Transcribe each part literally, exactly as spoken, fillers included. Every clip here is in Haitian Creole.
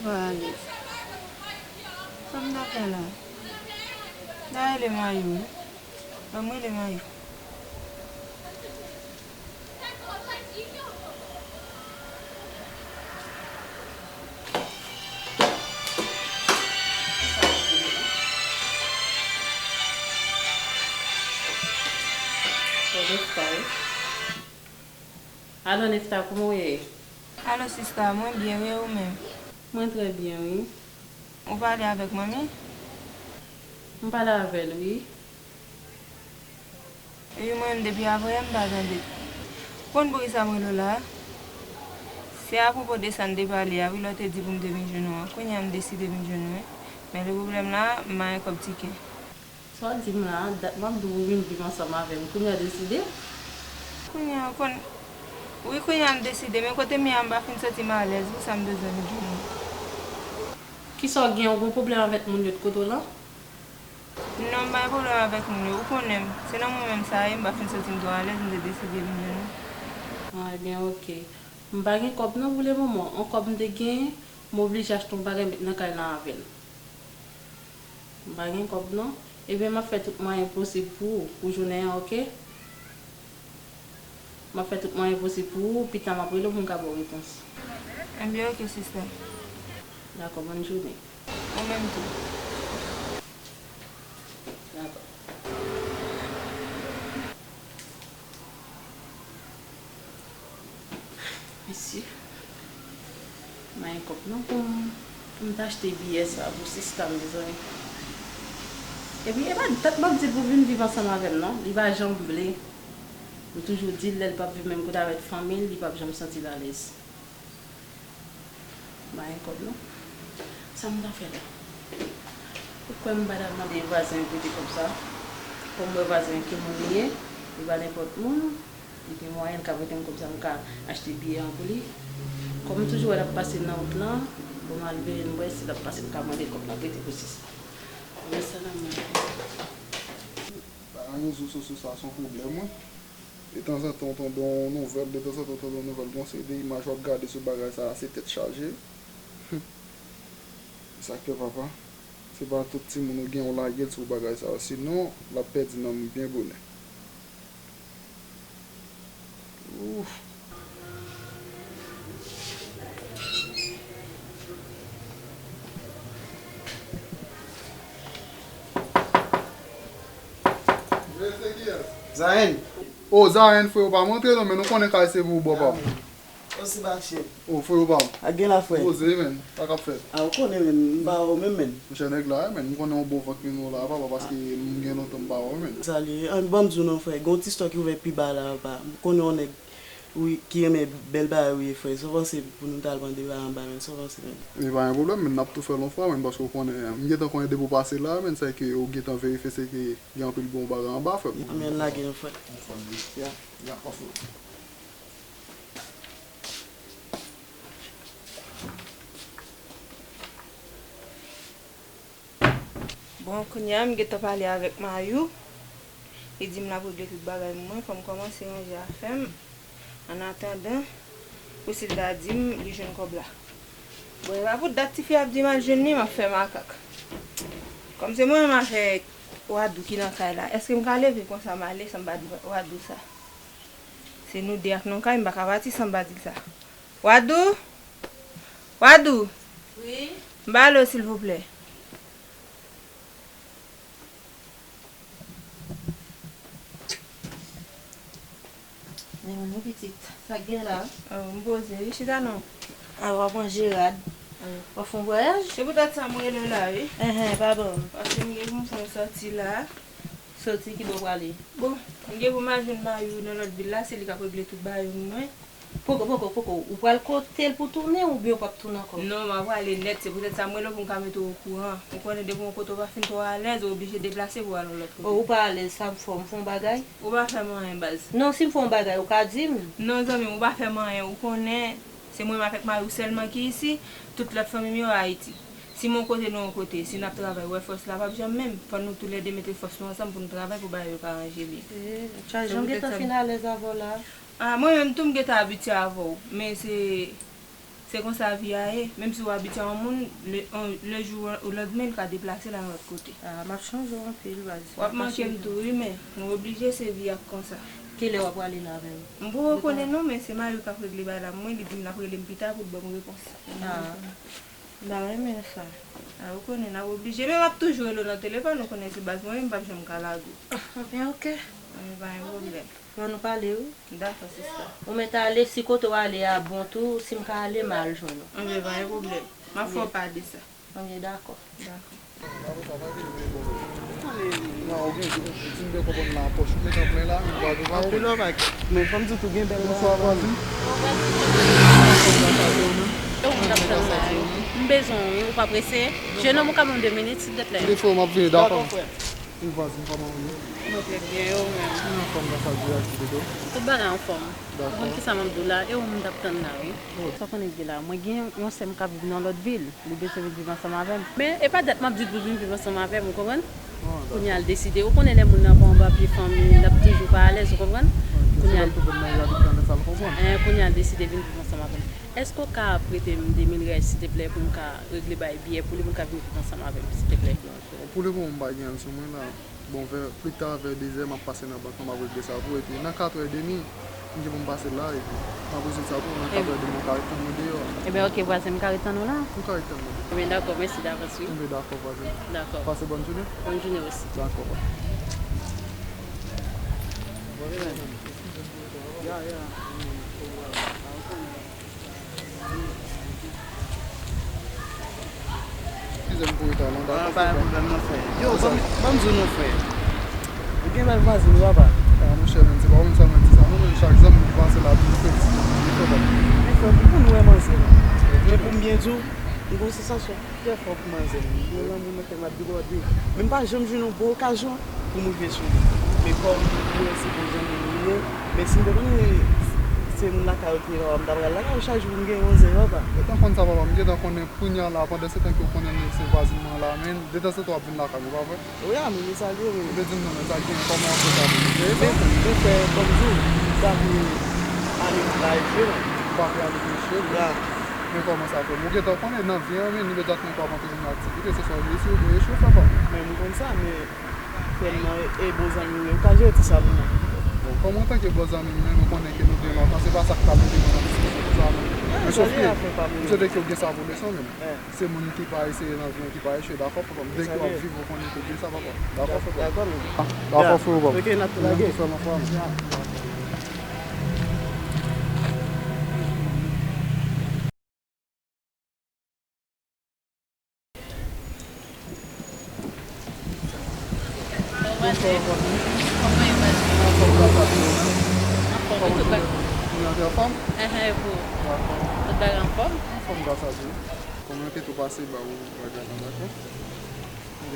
Vwayis. Sa m ta fè la? M ta rele Mayou wi. Ban m rele Mayou. Alo Nefta, kòman w ye? Alo sista, mwen byen wi, e ou menm? Mwen trè byen wi. Ou pale avèk manmi? M pale avè l wi. Epi mwen menm depi avanyè m pa tande. Ou konn poukisa m rele w la? Se apwopo de sa n te pale a wi, lè w te di pou m te vin jwenn ou an. Kounye a m deside vin jwenn ou wi. Men le pwoblèm la, m pa gen kòb tiken. Sa w di m la, dat m ap di w ou vin viv ansanm avè m, kounye a deside? Kounye a, ou konn, wi, kounye a m deside, men kote m ye a m pa fin santi m alèz, pou sa m bezwen vin jwenn ou. Kisa w gen, ou gen pwoblèm avèk moun yo t kote w lan? Non, m pa gen pwoblèm avèk moun yo, ou konnen m. Se nan moman menm sa ye, m pa fin santi m twò alèz, m te deside vin jwenn ou. Ah, ebyen, oke. M pa gen kòb non pou le moman. On kòb m te genyen, m oblije achte yon bagay met nan kay lan avè l. M pa gen kòb non. Ebyen, m ap fè tout mwayen posib pou ou, pou jounen an, oke? M ap fè tout mwayen posib pou ou, pita m ap rele w pou m ka ba w repons. Ebyen, oke, sista. Dakò, bòn jounen. Ou menm tou. Dakò. Mesye, m pa gen kòb non pou m, pou m ta achte biyè sa pou sista m, mezanmi. Epi, e pa dat m ap di l pou vin viv ansanm avè m non, li pa janm vle. M toujou di l, lè l p ap viv menm kote avèk fanmi l, li p ap janm santi l alèz. M pa gen kòb non. Sa m ta fè la? Ou kwè m pa t ap mande vwazen an prete kòb sa? Kòm m wè vwazen an ki moun li ye, li pa nenpòt moun, li gen mwayen, l ka prete m kòb sa, m ka achte biyè an pou li. Kòm m toujou wè l ap pase nan wout lan, bon, m al veye m wè si l ap pase, m ka mande kòb la prete pou sista. Wi, salam aleykum. Ba rezo sosyo sa se yon pwoblèm, wi. Detanzantan w tonbe yon nouvèl, detanzantan w tonbe yon nouvèl, gon seri de imaj w ap gade sou bagay sa a, se tèt chaje. Hum. E sa k fè papa, se pa tout timoun ou gen w lage l sou bagay sa a, sinon l ap pèdi nanm li byen bonè. Ouf. Zayen. O, Zayen, frè, ou pa montre non, men nou konnen kay se pou ou, bò pa m. O, Sebatyen. O, frè, ou pa m. A gen la, frè. Poze, men. Sa k ap fèt? A, ou konnen, men. M pa wè w menm, men. Monchè, nèg la, men. M konnen yon bon vant men ou la, papa, paske m gen lontan m pa wè w, men. Sa li ye. An, ban m di w non, frè. Gen yon ti istwa ki ouvè pi ba la, papa. M konnen yon nèg, wi, ki renmen bèl bagay, wi, frè. Sa w panse pou nou t al pran de bagay anba, men? Sa w panse, men? E pa gen pwoblèm, men. N ap tou fè l yon fwa, men, paske w konnen, m gentan konnen depi w pase la, men, sa ke ou gentan verifye, se ke gen anpil bon bagay anba, frè m. Ann lage yon fwa. Ya, ya, pa fou. Bon, kounye a, m gentan pale avèk Mayou. Li di m l ap regle tout bagay pou mwen, fò m kòmanse ranje afè m. Annatandan, pou si l ta di m li jwenn kòb la. Bon, e pa pou dat tifi ap di m al jwenn li, m ap fè makak. Kòm se mwen menm avèk Wadou ki nan kay la, èske m ka leve konsa m ale san m pa di Wadou sa? Se nou de ak nan kay, m pa ka pati san m pa di l sa. Wadou? Wadou? Wi? M ba lo, silvouplè. Men mwen pitit, sa k gen la? Oh, m poze wi, chita non. A, w ap manje rad. W ap fè yon vwayaj? Se poutèt sa m rele w la wi. Enhen, pa bon. Paske m gen pou m fè yon sòti la. Sòti, ki bò w prale? Bon, m gen pou m al jwenn Mayou nan lòt vil la, se li k ap regle tout bagay yo pou mwen. Poko, poko, poko. Ou pral kote l pou tounen oubyen ou p ap tounen ankò? Non, m a prale nèt. Se poutèt sa m rele w pou m ka mete w okouran. Ou konnen depi yon kote ou pa fin twò alèz, ou oblije deplase pou w al yon lòt kote. Oh, ou pa alèz, sa m fè w, m fè yon bagay? Ou pa fè m anyen, baz. Non, si m fè yon bagay, ou ka di m. Non, zanmi m, ou pa fè m anyen. Ou konnen, se mwen menm avèk mari w sèlman ki isi, tout lòt fanmi m yo Ayiti. Si m yon kote, nou yon kote. Si n ap travay, ou wè fòs la p ap janm menm. Fò nou toulède mete fòs nou ansanm pou nou travay pou bagay yo ka ranje byen. Eh, Charles, jan m gentan fin alèz avè w la. Ah, mwen menm tou m gentan abitye avè w, men se Se konsa vi a ye. Menm si w abitye a yon moun, le, on, le jou ou landmen, l ka deplase l al yon lòt kote. Ah, m ap chonje w anpil, baz. W ap manke m tou, wi, men nou oblije, se vi a k konsa. Kilè w ap prale la avè m? M poko konnen non, men se mari w k ap regle bagay la pou mwen, li di m l ap rele m pita pou l ban m repons. Ah. M ta renmen sa. Ah, ou konnen, n ap oblije. Men m ap toujou rele w nan telefòn, ou konnen se baz mwen, m p ap janm ka lage w. Ah, anben, oke. Anben, pa gen pwoblèm. Bon, nou pale, wi. Dakò, sista. Ou mèt ale, si kote w ale a bon tou, si m ka ale, m al jwenn ou. Anben, pa gen pwoblèm. M ap fè w pa de sa. Anben, dakò. Dakò. Nan, ou gen, ou ti m te konprann la, pòch ou gentan plen la, ou pa, ou pa. Anpil remak. Men fò m di tou gen bèl. Bonswa, vwazin. Kòman sa ye, ou menm? Yo, m t ap tann la, wi. M bezwen w, wi, ou pa prese? Jeune homme, ou ka ban m de minit, silvouplè? Defo, m ap vini, dakò. Dakò, frè. Ou vwazin, kòman ou ye? Mwen trè byen, e ou menm? Mwen anfòm, gras a Dye, ak ti Dodo. Tout bagay anfòm. Dakò. Ou konn kisa m ap di w la, e ou m t ap tann la, wi. Sa w konnen k gen la, mwen gen yon sè m k ap viv nan lòt vil, li bezwen vin viv ansanm avè m. Men, e pa dat m ap di l pou l vin viv ansanm avè m, ou konprann? Kounye a l deside, ou konnen lè moun nan pa anba pye fanmi, l ap toujou pa alèz, ou konprann? Kounye a l, eh, kounye a l deside vin viv ansanm avè m. Èske w ka prete m de mil riyal, silteplè, pou m ka regle bay biyè pou li, pou l ka vin viv ansanm avè m, silteplè? Pou le moman, m pa gen anyen sou mwen la. Bon, vè, pita vè dezè, m ap pase nan bank lan, m ap regle sa pou ou. Epi nan katrè edmi, m gen pou m pase la. Epi m ap rezoud sa pou ou. Nan katrè edmi, ou ka ret tann mwen deyò a. Ebyen, oke, vwazen, m ka ret tann ou la? Ou ka ret tann mwen deyò. Ebyen, dakò, mèsi davans, wi. Ebyen, dakò, vwazen. Dakò. Pase bòn jounen. Bòn jounen osi. Dakò, vwazen. Eskize m pou reta lan, dakò, frè. Ah, pa gen pwoblèm non, frè. Yo, ban m, ban m di w non, frè. Ou gen bèl vwazin wi, papa. Ah, monchè, men, se pa ou menm sèlman ki di sa non, men chak zanmi ki pase la toujou fè ti, li fè bèl. Men frè, pou nou wè manzè la. Men pou m byen di w, m gen yon sansasyon trè fò pou manzè m. Yon lanmou nan kè m ap debòde. Men m pa janm jwenn yon bon okazyon pou m rive sou li. Men kòm ou wè se bon zanmi m li ye, men si m te konnen se moun lakay ou te ye, papa, m ta pral lakay ou chak jou pou m gen yon manzè, papa. Gentan konn sa, papa, m gentan konnen kounye a la, pandan se tan ke w konnen se vwazin mwen la, men detanzantan w ap vin lakay mwen, pa vre? Wi, a, men li salye, men. Ou te di m non, men sa gen, kòman w ap fè sa pou mwen? Men, men frè, kòm di w, m pa vle ale nan kay echwe, non. Ou pa vle ale nan echwe? Ya. Men kòman sa fè? Ou gentan konnen nan vi an, men imedyatman ke w ap antre nan aktivite, se swa w reyisi oubyen w echwe, frè pa m. Men m konn sa, men frè m nan e bon zanmi w ye, ou ka jere ti sa pou mwen. Bon, kòm antanke bon zanmi m, men nou konnen ke nou gen lontan, se pa sa k ka mete nou nan diskisyon konsa, non. Men sòf ke, m swete ke w gen sa pou leson, men. Se moun ki pa eseye nan vi an ki pa echwe, dakò, frè pa m? Dèke w ap viv, ou konnen ke gen sa, papa. Dakò, frè pa m? Dakò, frè pa m. Ok, n ap tou lage. Ou menm tou, frè m, frè m. Bonswa, vwazen. Kòman yo, vwazen? Anfòm, gras a Dye, ou menm? Anfòm, wi, tout bagay. Kòman jounen an te anfòm? Enhen, e pou ou? Dakò. Tout bagay anfòm? Anfòm, gras a Dye. Kòman yo te tou pase ba ou bagay lan, dakò?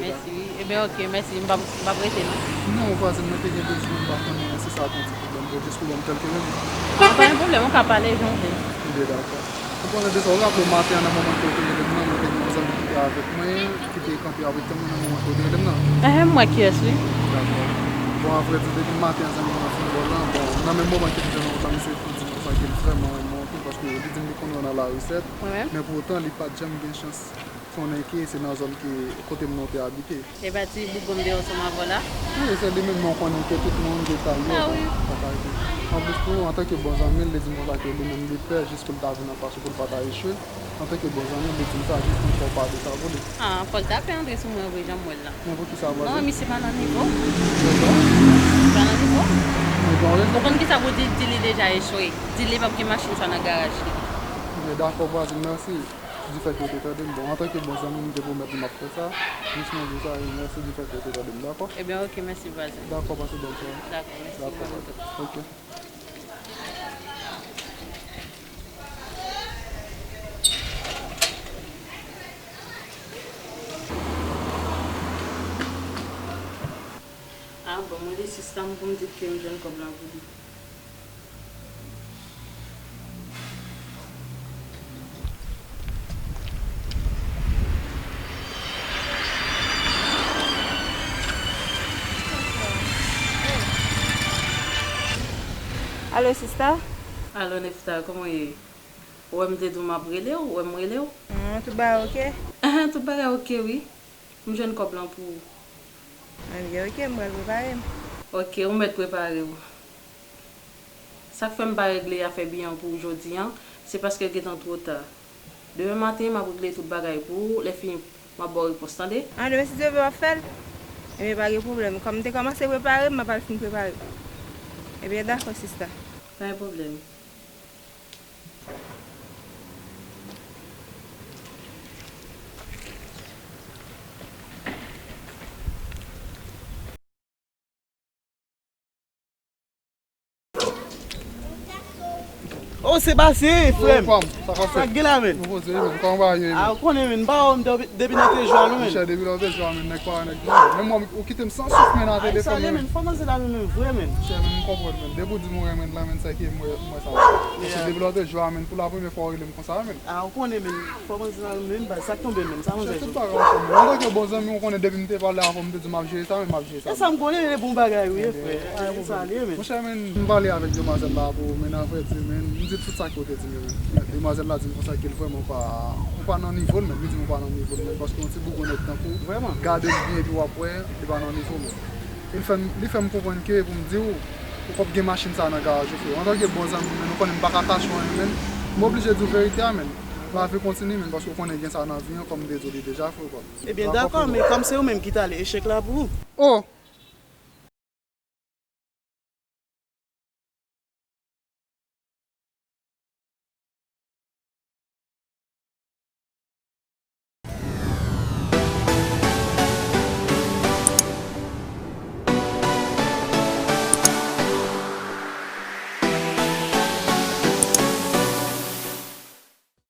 Mèsi, wi. Ebyen, oke, mèsi. M p ap, m p ap rete, non. Non, vwazen, mwen te gen bezwen, m pa konnen si sa te yon ti pwoblèm pou ou, jis pou ban m kèlke minit. Ah, pa gen pwoblèm, ou ka pale jan w vle. Ebyen, dakò. Ou konnen de sa, ou raple w maten an nan moman ke w te rele m nan, mwen te gen yon zanmi ki te avèk mwen, ki te kanpe avèk mwen nan moman ke w te rele m nan. Enhen, m wè kiyès, wi. Dakò. Bon, avrèdi, depi maten an, zanmi mwen fin bò lan, bon, nan menm moman ke m te nan wout la, misye fin di m konsa ke l vrèman renmen w anpil, paske li di m li konnen w nan lari, sèt. Mwen menm? Men poutan, li pa t janm gen chans konnen ke se nan zòn ke, kote m nan te abite. E pa ti boug bon m te ansanm avè w la? Wi, se li menm, men w konnen ke tout moun gen kay yo, ah, wi, bon, sa ka rive. Anplis tou, antanke bon zanmi l, li di m konsa ke li menm li pè jis pou l ta vin anfas ou pou l pa ta echwe. Antanke bon zanmi l, li di m sa jis pou m fè w pa de sa pou li. Ah, fò l ta pè antre sou mwen vre, jan m wè l la. Men poukisa, vwazen? Non, misye pa nan nivo. Rezon? Misye pa nan nivo. Rezon, rezon. Ou konn kisa pou di, di li deja echwe. Di li p ap gen machin sa nan garaj li. Ebyen, dakò, vwazen, mèsi. Difèt ke w te tande m, bon, antanke bon zanmi m, m te pwomèt li m ap fè sa. Jis mwen di w sa, e mèsi difèt ke w te tande m, dakò? Ebyen, oke, mèsi, vwazen. Dakò, pase bòn sware. Dakò, mèsi, ou menm tou. Dakò, vwazen. Oke. Ah, bon, mwen de sista m pou m di ke m jwenn kòb lan pou li. Alo, sista? Alo, Nefita, kòman w ye? Ou wè m te di w m ap rele w, ou wè m rele w. Ah, tout bagay oke? Enhen, tout bagay oke, wi. M jwenn kòb lan pou ou. Ebyen, oke, m pral prepare m. Oke, ou mèt prepare w. Sa k fè m pa regle afè biyè w pou ou jodi a, se paske l gentan twò ta. Demen maten, m ap regle tout bagay pou ou. Lè fini, m ap ba w repons, tande? Ah, demen, si Dye vle, w ap fè l? Ebyen, pa gen pwoblèm. Kòm m te kòmanse prepare m, m ap al fin prepare m. Ebyen, dakò, sista. Pa gen pwoblèm. Oh, Sebastien, frè m. Sa k gen la, menn? Mwen poze, menn. Kòman bagay yo ye, menn? Ah, ou konnen, menn, m pa wè w depi, depi nan trèz jwa, non, menn. Monchè, depi lè w te jwa, menn, nèg pa wè nèg, non. Menm mwen, ou kite m san souf, menn, nan telefòn, menn. Sa, menn, fò manzè la, menn, vre, menn. Monchè, menn, m konprann, menn. Depi w di m ou renmen l la, menn, sa ki m wè, m wè sa. Paske depi lè w te jwa, menn, pou la premyè fwa w rele m konsa, menn. Ah, ou konnen, menn. Fò manzè la, menn, baz, sa k tonbe, menn. Sa manzè. Monchè, tout bagay w konnen. Antanke bon zanmi, ou konnen, depi m te pale avè w, m te di w m ap jere sa, menn, m ap jere sa. E sa m konnen, li bon bagay, wi, frè. Sa li ye, menn. Monchè, menn, m pale avèk demwazèl la pou, menn, an vrè di, menn, m di tout sa ke w te di m yo, menn. Demwazèl la di m konsa ke l vrèman pa, ou pa nan nivo l, menn. Li di m ou pa nan nivo l, menn, paske yon ti boug onèt tankou w, gade l byen epi w ap wè, li pa nan nivo w, menn. Li fè m, li fè m konprann ke pou m di w, ou p ap gen machin sa nan garaj ou, frè. Antanke bon zanmi, menn, ou konnen m pa ka kache w anyen, menn. M oblije di w verite a, menn. Lavi kontinye, menn, paske ou konnen gen sa nan vi an, kòm m te di w li deja, frè, kwa. Ebyen, dakò, men kòm se ou menm ki t ale, echèk la pou ou. Oh!